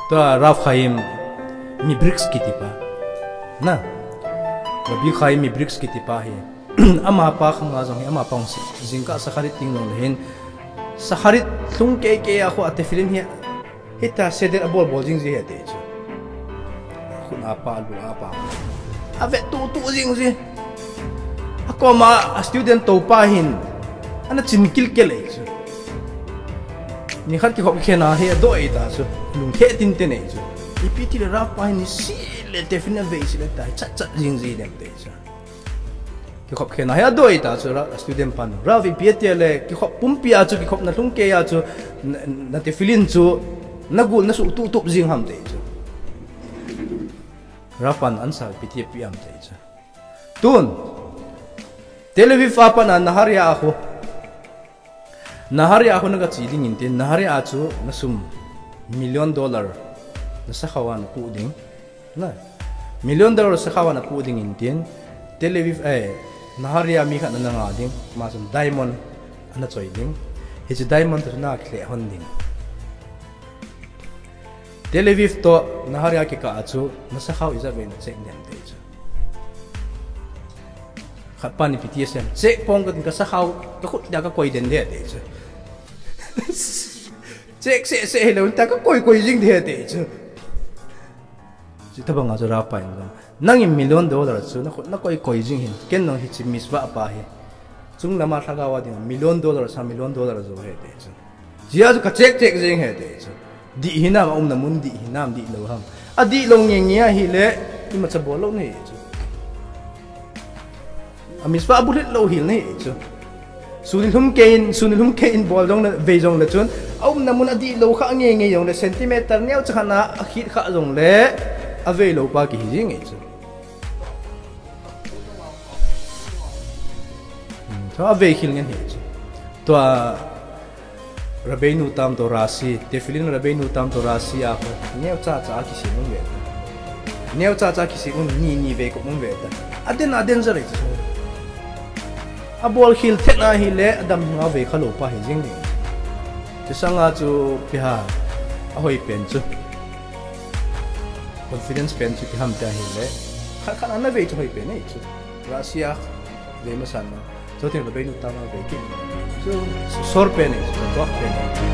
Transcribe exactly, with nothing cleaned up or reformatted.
Tua Rav Chaim MiBriggs kiti pa. Na. Rabbi Chaim MiBriggs kiti pa hi. Ama pa khang a jong hi, ama pa hung si. Jingkah Shacharit ting jong le hin. Shacharit lhung kei kei a khu a tefillin hi. Hita seder a bol bol jing ji ahi ti chu. Khut a pa, lu a pa. A ve tu tu jing ji. A koma a student to pa hin. Ana chin kil kei le chu. Ni khat kikhop khen a hi a doi ta chu. Lung khe tin te nei chu. Ipi ti le Rav pa hin ni si le tefillin a ve si le ta. Chat chat jing ji dem te chu. Kikhop khen a hi a doi ta chu Rav student pan. Rav ipi ti le kikhop pumpi a chu kikhop na lhung kei a chu na, na tefillin chu na gul na su tu tup jing ham te chu. Rav pan answer ipi ti pi am te chu. Tun. Tel Aviv a pan a Nahariya a khu. Nahariya a khu na ka chi ding in tin, Nahariya a chu na sum million dollar na sakhao a na pu ding. Na, million dollar sakhao a na pu ding in tin, Tel Aviv, eh, Nahariya mi khat na na nga ding, ma sum diamond ana choi ding. Hichi diamond tu na khle hon ding. Tel Aviv to Nahariya kikah a chu na sakhao ija ve na check dem te chu. Khat pan ipi ti asem. Check pong ka, ka sakhao, ka khut dia ka koi den de te chu. Check se se hello ta ka koi koi jing de te chu. Chi tabang a chu Rav pa in jong. Nang in million dollar chu na khut na koi koi jing hin. Ken nong hichi mitzvah pa hi. Chung lama lhagao a ding million dollar sa million dollar jo he te chu. Jia chu ka check check jing he te chu. Di hinam a umna mun di hinam di lo ham. A di lo nge nge a hi le ima cha bol lo nei chu. A mitzvah a bulit lo hil nei chu. Suni lhum kein, suni lhum kein bol jong le, vei jong le chun. A umna mun a di lo kha nge nge jong le centimeter neo cha khat na a khit kha jong le a vei lo pa ki hi jing nge chu. Hmm, tua a vei khil ngen hi chu. Tua Rabbeinu Tam to Rashi, tefillin Rabbeinu Tam to Rashi a khu, neo cha cha kisem un ve ta. Neo cha cha kisem un ni ni vei ko un ve ta. A den a den ja rei chu. A bol khil thet na hi le, a dam nga vei kha lo pa hi jing ding. Chu sanga chu pi ha, a hoi pen chu. Confidence pen chu ki ham ta hi le. Khat khat ana vei chu hoi pen nei chu. Rashi a vei ma san na. Cho tin Rabbeinu Tam a vei ki. Chu sor pen nei chu, tua pen nei chu.